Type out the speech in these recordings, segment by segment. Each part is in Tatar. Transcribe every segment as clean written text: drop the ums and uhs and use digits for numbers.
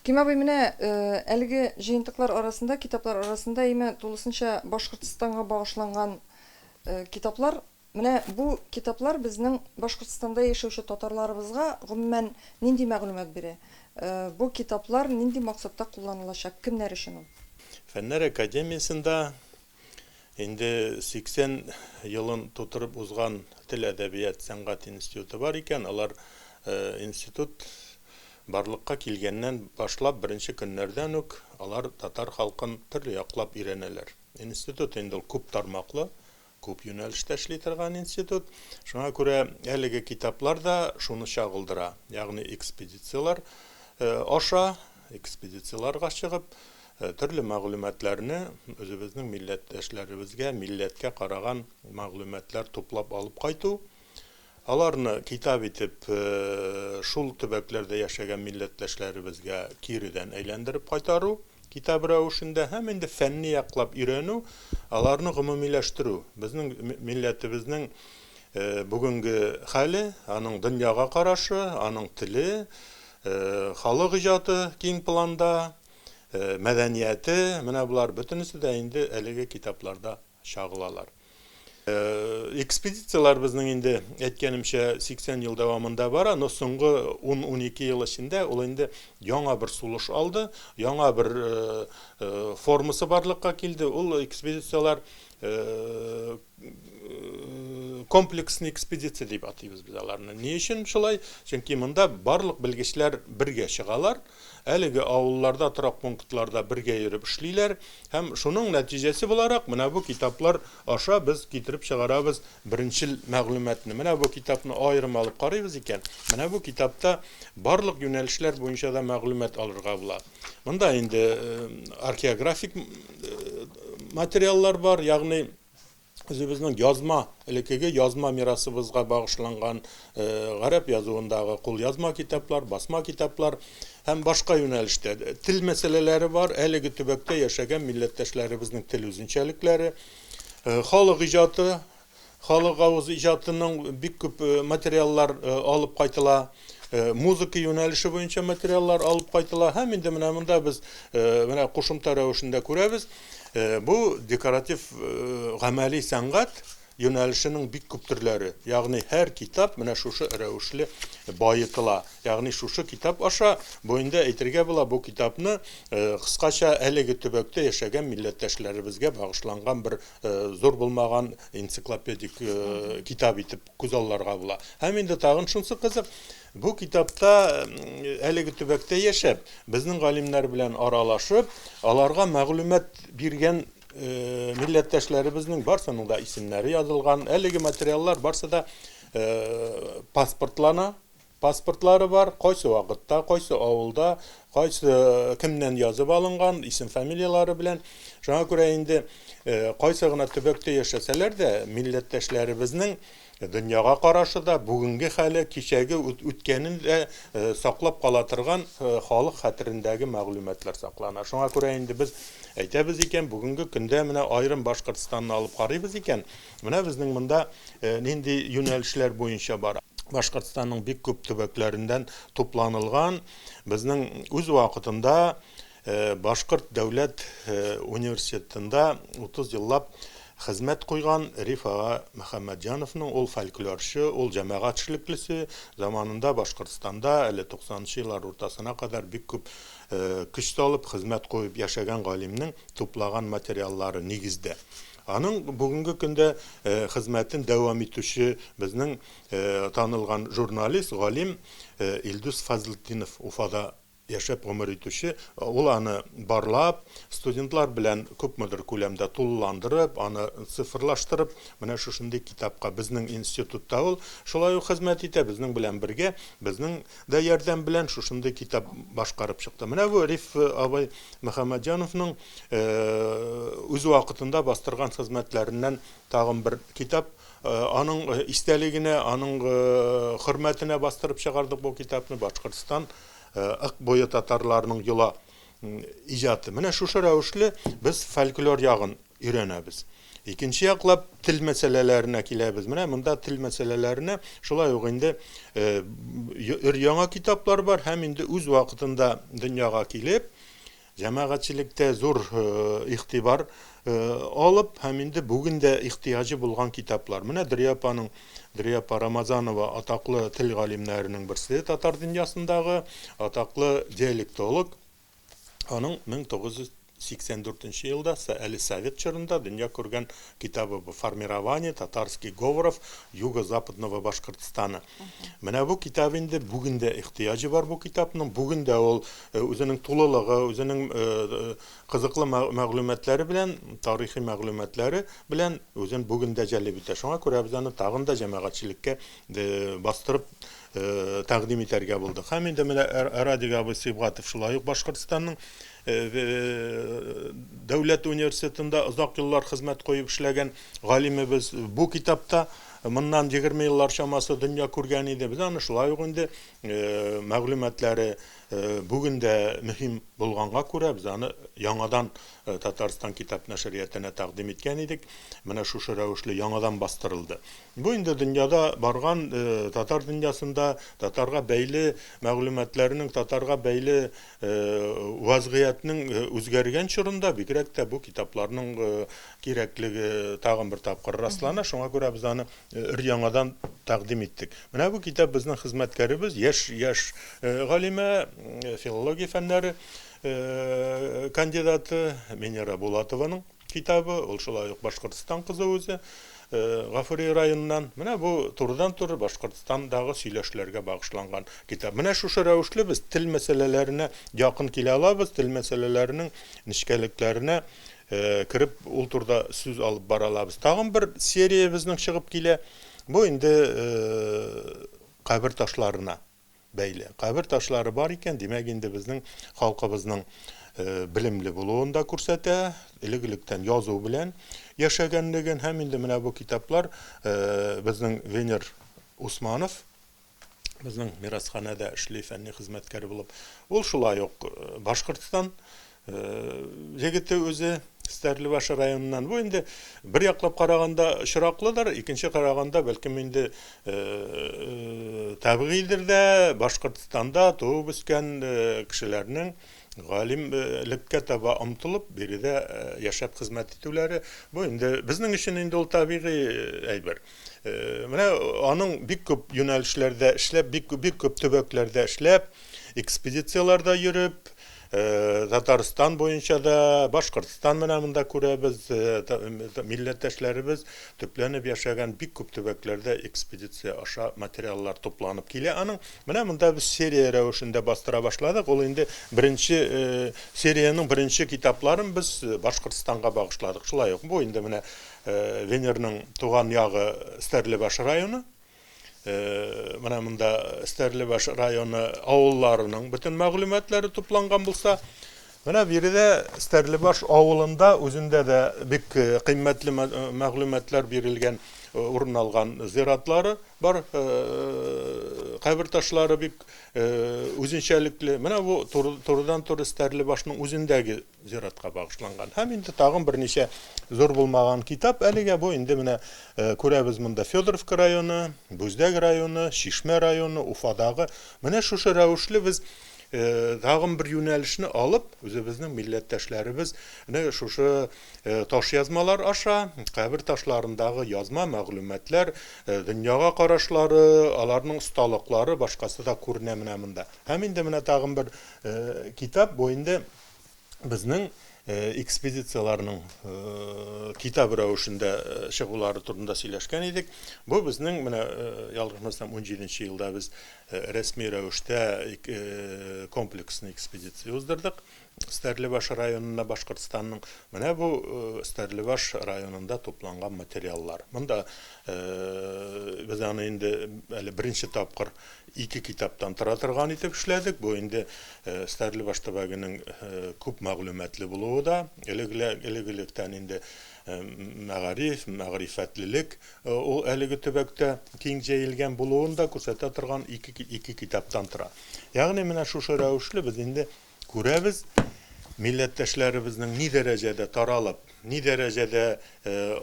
Ким абый, менә әлеге җыентыклар арасында, китаплар арасында име тулысынча Башкортстанга багышланган китаплар. Менә бу китаплар безнең Башкортстанда яшәүче татарларыбызга гомумән нинди мәгълүмат бирә? Бу китаплар нинди максатта кулланылачак, кемнәр өчен ул? Фәннәр академиясендә Инде 80 елын тутырып узган тел, әдәбият, сәнгать институты бар икән, алар институт барлыкка килгәннән башлап, беренче көннәрдән үк алар татар халкын төрле яклап өйрәнәләр. Институт инде ул күп тармаклы, күп юнәлештә эшли торган институт. Шуңа күрә әлеге китаплар да шуны чагылдыра, ягъни экспедицияләр аша, экспедицияләргә чыгып, Төрле мәгълүматларны үзебезнең милләттәшләребезгә, милләткә караган мәгълүматлар туплап алып кайту, аларны китап итеп шул төбәкләрдә яшәгән милләттәшләребезгә киредән әйләндереп кайтару, китап рәвешендә һәм инде фәнни яклап өйрәнү, аларны гомумиләштерү, безнең милләтебезнең бүгенге хәле, аның дөньяга карашы, аның теле, халык иҗаты киң планда, мәдәнияте, менә болар бөтенесе дә инде әлеге китапларда чагылалар. Экспедицияләр безнең инде, әйткәнемчә, 80 ел дәвамында бара, но соңгы 10-12 ел эчендә ул инде яңа бер сулыш алды, яңа бер формасы барлыкка килде. Ул экспедицияләр комплексный экспедиция дип атыйбыз без аларны. Ни өчен шулай? Чөнки монда барлык белгечләр бергә чыгалар. Әлеге авылларда, торак пунктларда бергә йөреп эшлиләр һәм шуның нәтиҗәсе буларак менә бу китаплар аша без китереп чыгарабыз беренчел мәгълүматны. Менә бу китапны аерым алып карыйбыз икән, менә бу китапта барлык юнәлешләр буенча да мәгълүмат алырга була. Монда инде археографик материаллар бар, ягъни үзебезнең язма, элеккеге язма мирасыбызга багышланган гарәп язуындагы кулъязма китаплар, басма китаплар һәм башка юнәлештә тел мәсьәләләре бар, әлеге төбәктә яшәгән милләттәшләребезнең тел үзенчәлекләре, халык иҗаты, халык авыз иҗатының бик күп материаллар алып кайтыла. Музыка юнәлеше буенча материаллар алып кайтыла һәм инде менә монда без менә кушымта рәвешендә күрәбез, бу декоратив гамәли сәнгать юнәлешенең бик күп төрләре. Ягъни һәр китап менә шушы рәвешле баетыла. Ягъни шушы китап аша бу инде әйтергә була, бу китапны кыскача әлеге төбәктә яшәгән милләттәшләребезгә багышланган бер зур булмаган энциклопедик китап итеп күзалларга була. Һәм инде тагын шунсы кызык, бу китапта әлеге төбәктә яшәп, безнең галимнәр белән аралашып, аларга мәгълүмат биргән милләттәшләребезнең барсының да исемнәре язылган. Әлеге материаллар барсы да паспортлана, паспортлары бар, кайсы вакытта, кайсы авылда, кайсы кемнән язып алынган, исем-фамилияләре белән. Шуңа күрә инде кайсы гына төбәктә яшәсәләр дә, милләттәшләребезнең дөньяга карашы да, бүгенге хәле, кичәге үткәнен дә саклап кала торган халык хәтерендәге мәгълүматлар саклана. Шуңа күрә инде без әйтәбез икән, бүгенге көндә менә аерым Башкортстанны алып карыйбыз икән, менә безнең монда нинди юнәлешләр буенча бара. Башкортстанның бик күп төбәкләреннән тупланылган безнең үз вакытында Башкорт дәүләт университетында 30 еллап хезмәт куйган Риф ага Мөхәммәтҗановның, ул фольклорчы, ул җәмәгать эшлеклесе, заманында Башкортстанда әле 90 нчы еллар уртасына кадәр бик күп көч салып, хезмәт куеп яшәгән галимнең туплаган материаллары нигездә. Аның бүгенге көндә хезмәтен дәвам итүче безнең танылган журналист, галим Илдус Фазлетдинов Уфада яшәп гомер итүче, ул аны барлап, студентлар белән күпмедер күләмдә тулыландырып, аны цифрлаштырып, менә шушындый китапка безнең институтта ул шулай ук хезмәт итә, безнең белән бергә, безнең дә ярдәм белән шушындый китап башкарып чыкты. Менә бу Риф абый Мөхәммәтҗановның үз вакытында бастырган хезмәтләреннән тагын бер китап. Аның истәлегенә, аның хөрмәтенә бастырып чыгардык бу китапны. Башкортстан Ык буе татарларының йола иҗаты. Менә шушы рәвешле без фольклор ягын өйрәнәбез. Икенче яклап тел мәсьәләләренә киләбез. Менә монда тел мәсьәләләренә шулай ук инде өр-яңа китаплар бар һәм инде үз вакытында дөньяга килеп, җәмәгатьчелектә зур игътибар алып һәм инде бүген дә ихтыяҗы булган китаплар. Менә Дөрия апаның, Дөрия апа Рамазанова атаклы тел галимнәренең берсе татар дөньясындагы, атаклы диалектолог. Аның 1984 елда, әле совет чорында дөнья күргән китабы бу «Формирование татарских говоров юго-западного Башкортостана». Менә бу китап инде бүген дә ихтыяҗы бар бу китапның. Бүген дә ул үзенең тулылыгы, үзенең кызыклы мәгълүматлары белән, тарихи мәгълүматлары белән үзен бүген дә җәлеп итә. Шуңа күрә без аны тагын да җәмәгатьчелеккә бастырып тәкъдим итәргә булдык. Һәм инде менә Радик абый Сибгатов шулай ук Башкортстанның дәүләт университетында озак еллар хезмәт куеп эшләгән галимебез. Бу китапта моннан 20 еллар чамасы дөнья күргән иде. Без аны шулай ук инде мәгълүматлары бүген дә мөһим булганга күрә без аны яңадан Татарстан китап нәшриятына тәкъдим иткән идек. Менә шушы рәвешле яңадан бастырылды. Бу инде дөньяда барган татар дөньясында татарга бәйле мәгълүматларның, татарга бәйле вазгыятьнең үзгәргән чорында бигрәк тә бу китапларның кирәклеге тагын бер тапкыр раслана. Шуңа күрә без аны өр-яңадан тәкъдим иттек. Менә бу китап безнең хезмәткәребез, яшь яшь галимә, филология фәннәре кандидаты Минера Булатованың китабы, ул шулай ук Башкортстан кызы үзе, Гафури районыннан. Менә бу турыдан-туры Башкортстандагы сөйләшләргә багышланган китап. Менә шушы рәвешле без тел мәсьәләләренә якын килә алабыз, тел мәсьәләләренең нечкәлекләренә кереп ул турыда сүз алып бара алабыз. Тагын бер серия безнең чыгып килә. Бу инде кабер ташларына бәйле. Кабер ташлары бар икән, димәк инде безнең халкыбызның белемле булуын да күрсәтә, элек-электән язу белән яшәгәнлеген һәм инде менә бу китаплар безнең Венер Усманов безнең мирасханәдә эшли фәнни хезмәткәр булып. Ул шулай ук Башкортстан егете үзе Стәрлебаш районыннан. Бу инде бер яклап караганда очраклыдыр, икенче караганда бәлкем инде табигыйдер дә, Башкортстанда туып үскән кешеләрнең галимлеккә таба омтылып, биредә яшәп хезмәт итүләре, бу инде безнең өчен инде ул табигый әйбер. Менә аның бик күп юнәлешләрдә эшләп, бик бик күп төбәкләрдә эшләп, экспедицияләрдә йөреп, Татарстан буенча да, Башкортстан менә монда күрәбез, милләттәшләребез төпләнеп яшәгән бик күп төбәкләрдә экспедиция аша материаллар тупланып килә аның. Менә монда без серия рәвешендә бастыра башладык. Ул инде беренче сериянең беренче китапларын без Башкортстанга багышладык. Шулай ук бу инде менә Венерның туган ягы Стәрлебаш районы. Менә монда Стәрлебаш районы авылларының бөтен мәгълүматлары тупланган булса, менә биредә Стәрлебаш авылында үзендә дә бик кыйммәтле мәгълүматлар бирелгән, урын алган зиратлары бар, кабер ташлары бик үзенчәлекле. Менә бу турыдан-туры Стәрлебашның үзендәге зиратка багышланган. Һәм инде тагын берничә зур булмаган китап әлегә бу инде менә күрәбез монда Федоровка районы, Бүздәк районы, Чишмә районы, Уфадагы. Менә шушы рәвешле без тагын бер юнәлешне алып, үзебезнең милләттәшләребез менә шушы таш язмалар аша, кабер ташларындагы язма мәгълүматлар, дөньяга карашлары, аларның осталыклары, башкасы да күренә менә монда. Һәм инде менә тагын бер китап, бу инде безнең экспедицияләрнең китап рәвешендә чыгулары турында сөйләшкән идек. Бу безнең менә ялгышмасам 17 елда без рәсми рәвештә комплексный экспедиция уздырдык. Стәрлебаш районында Башкортстанның. Менә бу Стәрлебаш районында тупланган материаллар. Монда без аны инде әле беренче тапкыр ике китаптан тора торган итеп эшләдек. Бу инде Стәрлебаш төбәгенең күп мәгълүматлы булуы да, элек-электән инде мәгариф, мәгърифәтлелек ул әлеге төбәктә киң җәелгән булуын да күрсәтә торган ике китаптан тора. Ягъни менә шушы рәвешле без инде күрәбез, Милләттәшләребезнең ни дәрәҗәдә таралып, ни дәрәҗәдә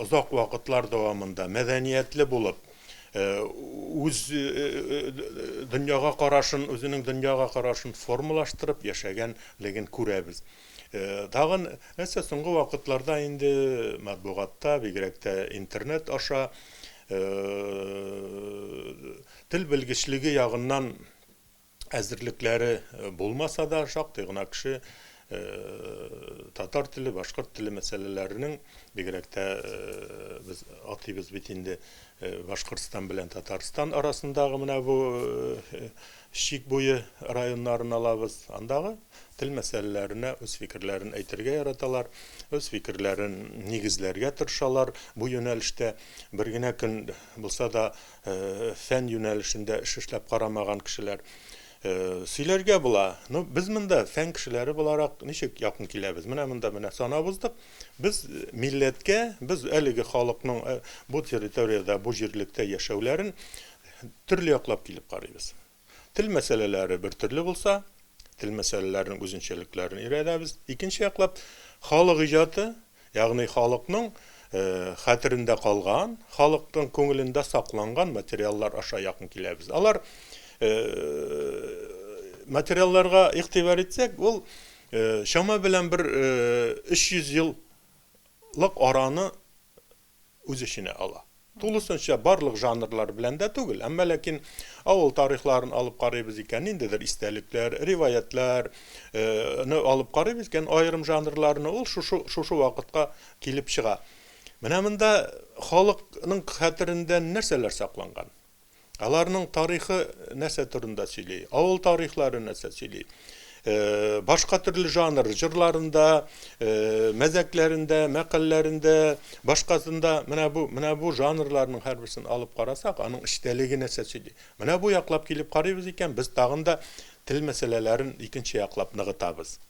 озак вакытлар дәвамында мәдәниятле булып, үз дөньяга карашын, үзенең дөньяга карашын формалаштырып яшәгәнлеген күрәбез. Тагын нәрсә, соңгы вакытларда инде матбугатта, бигрәк тә интернет аша, тел белгечлеге ягыннан әзерлекләре булмаса да, шактый гына кеше татар теле, башкорт теле мәсьәләләренең, бигрәк тә без атыйбыз бит инде Башкортстан белән Татарстан арасындагы менә бу чик буе районнарын алабыз, андагы тел мәсьәләләренә үз фикерләрен әйтергә яраталар, үз фикерләрен нигезләргә тырышалар. Бу юнәлештә бер генә көн булса да фән юнәлешендә эш эшләп карамаган кешеләр. Сөйләргә була. Ну, без монда фән кешеләре буларак ничек якын киләбез? Менә монда менә санап уздык. Без милләткә, без әлеге халыкның бу территориядә, бу җирлектә яшәүләрен төрле яклап килеп карыйбыз. Тел мәсьәләләре бер төрле булса, тел мәсьәләләренең үзенчәлекләрен өйрәнәбез. Икенче яклап, халык иҗаты, ягъни халыкның хәтерендә калган, халыкның күңелендә сакланган материаллар аша якын киләбез. Алар материалларга игътибар итсәк, ул чама белән бер 300 еллык араны үз эченә ала. Тулысынча барлык жанрлар белән дә түгел, әмма ләкин авыл тарихларын алып карыйбыз икән, ниндидер истәлекләр, риваятьләр ны алып карыйбыз икән, аерым жанрларны, ул шушы, шушы вакытка килеп чыга. Менә монда халыкның хәтерендә нәрсәләр сакланган? Аларның тарихы нәрсә турында сөйли? Авыл тарихлары нәрсә сөйли? Башка төрле жанр җырларында, мәзәкләрендә, мәкальләрендә, башкасында менә бу, менә бу жанрларның һәрберсен алып карасак, аның эчтәлеге нәрсә сөйли? Менә бу яклап килеп карыйбыз икән, без тагын да тел мәсьәләләрен икенче яклап ныгытабыз.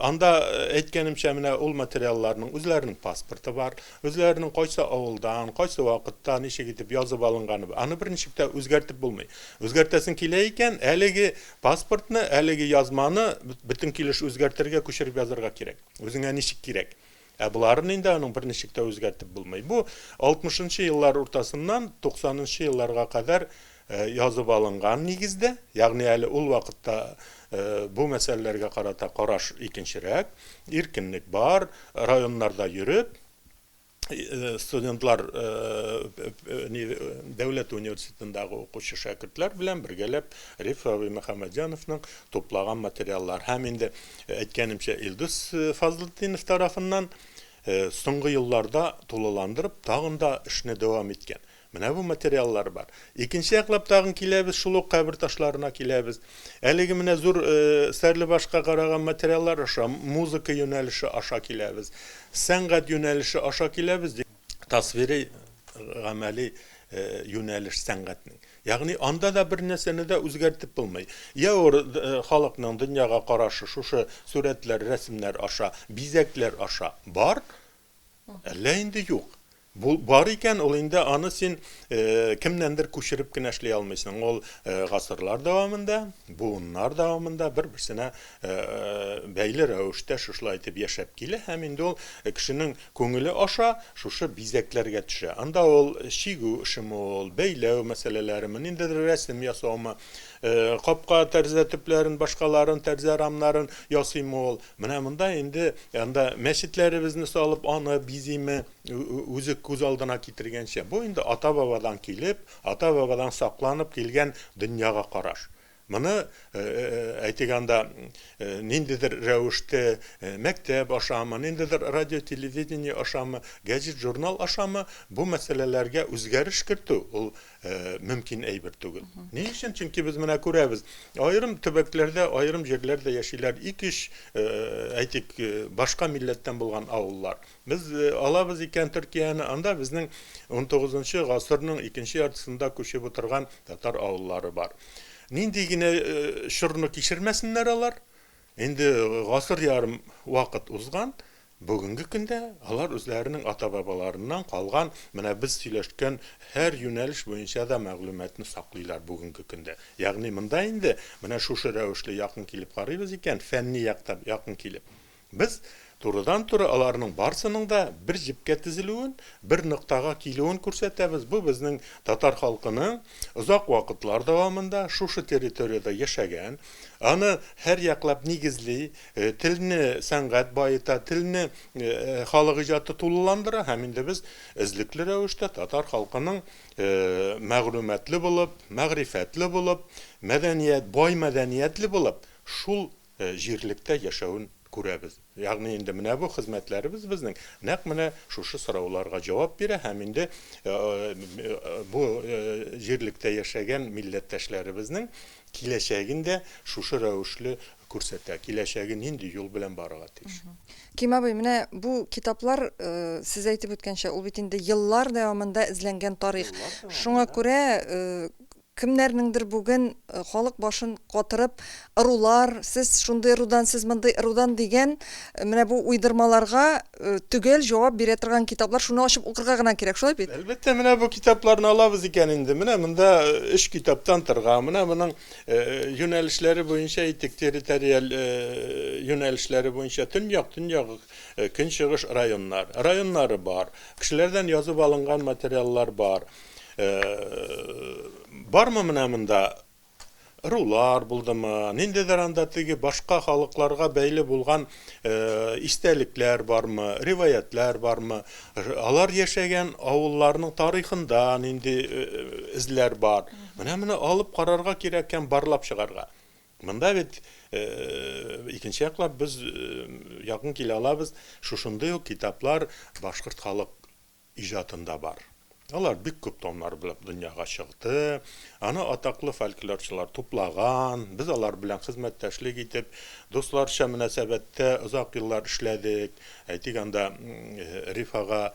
Анда, әйткәнемчә, менә ул материалларның үзләренең паспорты бар, үзләренең кайсы авылдан, кайсы вакытта, ничек итеп язып алынганы бар. Аны берничек тә үзгәртеп булмый. Үзгәртәсең килә икән, әлеге паспортны, әлеге язманы бөтен килеш үзгәртергә, күчереп язарга кирәк. Үзеңә ничек кирәк. Ә боларын инде аның берничек тә үзгәртеп булмый. Бу 60 нчы еллар уртасыннан 90 нчы елларга кадәр язып алынган нигездә, ягъни әле ул вакытта бу мәсьәләләргә карата караш икенчерәк, иркенлек бар, районнарда йөреп, студентлар дәүләт университетындагы укучы шәкертләр белән бергәләп Риф абый Мөхәммәтҗановның туплаган материаллар һәм инде әйткәнемчә Илдус Фазлытдинов тарафыннан соңгы елларда тулыландырып тагын да эшне дәвам иткән. Менә бу материаллар бар. Икенче яклап тагын киләбез, шул ук кабер ташларына киләбез. Әлеге менә зур Стәрлебашка караган материаллар аша, музыка юнәлеше аша киләбез. Сәнгать юнәлеше аша киләбез, тасвири гамәли юнәлеш сәнгатьнең. Ягъни анда да бер нәрсәне дә үзгәртеп булмый. Я халыкның дөньяга карашы шушы сурәтләр, рәсемнәр аша, бизәкләр аша бар, Әллә инде юк. Бу бар икән, ул инде аны син кемнәндер күчереп кенә эшли алмыйсың. Ул гасырлар дәвамында, буыннар дәвамында бер-берсенә бәйле рәвештә шушылай итеп яшәп килә һәм инде ул кешенең күңеле аша шушы бизәкләргә төшә. Анда ул чигү эшеме ул, бәйләү мәсьәләләреме, ниндидер рәсем ясаумы, капка тәрәзә төпләрен, башкаларын, тәрәзә рамнарын ясыймы ул. Менә монда инде анда мәчетләребезне салып, аны бизиме, үзе күз алдына китергәнчә. Бу инде ата-бабадан килеп, ата-бабадан сакланып килгән дөньяга караш. Моны, әйтик анда, ниндидер рәвештә мәктәп ашамы, ниндидер радио-телевидение ашамы, гәҗит-журнал ашамы, бу мәсьәләләргә үзгәреш кертү, ул мөмкин әйбер түгел. Ни өчен? Чөнки без менә күрәбез, аерым төбәкләрдә, аерым җирләрдә яшиләр ике-өч, әйтик, башка милләттән булган авыллар. Без алабыз икән Төркияне, анда безнең 19 гасырның икенче яртысында күчеп утырган татар авыллары бар. Нинди генә чорны кичермәсеннәр алар, инде гасыр ярым вакыт узган, Бүгенге көндә алар үзләренең ата-бабаларыннан калган, менә без сөйләшкән һәр юнәлеш буенча да мәгълүматны саклыйлар бүгенге көндә. Ягъни монда инде менә шушы рәвешле якын килеп карыйбыз икән, фәнни яктан якын килеп, без турыдан-туры аларның барсының да бер җепкә тезелүен, бер ноктага килүен күрсәтәбез. Бу безнең татар халкының озак вакытлар дәвамында шушы территориядә яшәгән, аны һәрьяклап нигезли, Телне сәнгать баета, телне халык иҗаты тулыландыра һәм инде без эзлекле рәвештә татар халкының мәгълүматлы булып, мәгърифәтле булып, мәдәният, бай мәдәниятле булып, шул җирлектә яшәвен күрәбез. Ягъни инде менә бу хезмәтләребез безнең нәкъ менә шушы сорауларга җавап бирә һәм инде бу җирлектә яшәгән милләттәшләребезнең киләчәген дә шушы рәвешле күрсәтә, киләчәге нинди юл белән барырга тиеш. Ким абый, менә бу китаплар, сез әйтеп үткәнчә, ул бит инде еллар дәвамында эзләнгән тарих. Шуңа күрә кемнәрнеңдер бүген халык башын катырып, ырулар, сез шундый ырудан, сез мондый ырудан дигән менә бу уйдырмаларга төгәл җавап бирә торган китаплар, шуны ачып укырга гына кирәк, шулай бит? Әлбәттә, менә бу китапларны алабыз икән инде. Менә монда өч китаптан торган, менә моның Юнәлешләре буенча әйтик, территориаль юнәлешләре буенча төньяк, төньяк, көнчыгыш районнар. Районнары бар. Кешеләрдән язып алынган материаллар бар. Бармы менә монда ырулар булдымы, ниндидер анда теге башка халыкларга бәйле булган истәлекләр бармы, риваятьләр бармы, алар яшәгән авылларның тарихында нинди эзләр бар. Менә моны алып карарга кирәк һәм барлап чыгарга. Монда бит икенче яклап без якын килә алабыз, шушындый ук китаплар башкорт халык иҗатында бар. Алар бик күп томнар белән дөньяга чыкты. Аны атаклы фольклорчылар туплаган. Без алар белән хезмәттәшлек итеп, дусларча мөнәсәбәттә озак еллар эшләдек. Әйтик, анда Риф ага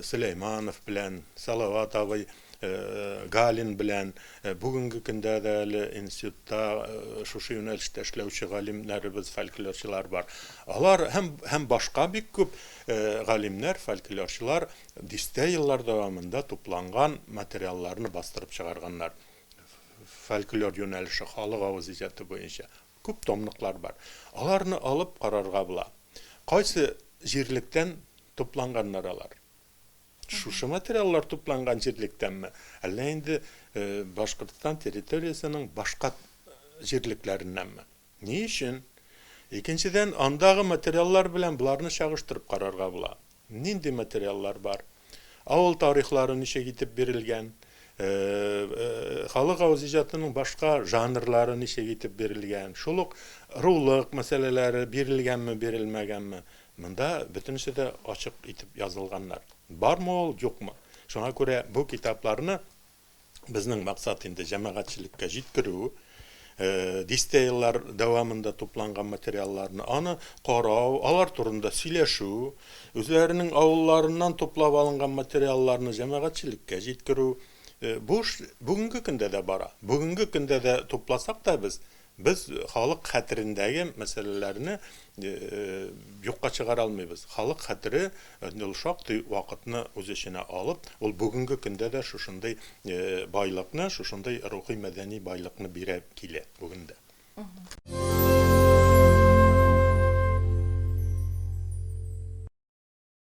Сөләйманов белән, Салават абый Галин белән бүгенге көндә дә әле институтта шушы юнәлештә эшләүче галимнәребез, фольклорчылар бар. Алар һәм һәм башка бик күп галимнәр, фольклорчылар дистә еллар дәвамында тупланган материалларны бастырып чыгарганнар. Фольклор юнәлеше, халык авыз иҗаты буенча күп томлыклар бар. Аларны алып карарга була. Кайсы җирлектән тупланганнар алар? Шушы материаллар тупланган җирлектәнме, әллә инде Башкортстан территориясенең башка җирлекләреннәнме? Ни өчен? Икенчедән, андагы материаллар белән боларны чагыштырып карарга була. Нинди материаллар бар? Авыл тарихлары ничек итеп бирелгән? Халык авыз иҗатының башка жанрлары ничек итеп бирелгән? Шул ук рулык мәсьәләләре бирелгәнме, бирелмәгәнме? Монда бөтенесе дә ачык итеп язылганнар. Бармы ул, юкмы? Шуңа күрә бу китапларны безнең максат инде җәмәгатьчелеккә җиткерү, дистә еллар дәвамында тупланган материалларны, аны карау, алар турында сөйләшү, үзләренең авылларыннан туплап алынган материалларны җәмәгатьчелеккә җиткерү. Бу эш бүгенге көндә дә бара. Бүгенге көндә дә тупласак та без, Без халык хәтерендәге мәсьәләләрне юкка чыгара алмыйбыз. Халык хәтере ул шактый вакытны үз эченә алып, ул бүгенге көндә дә шушындый байлыкны, шушындый рухи-мәдәни байлыкны бирә килә бүген дә.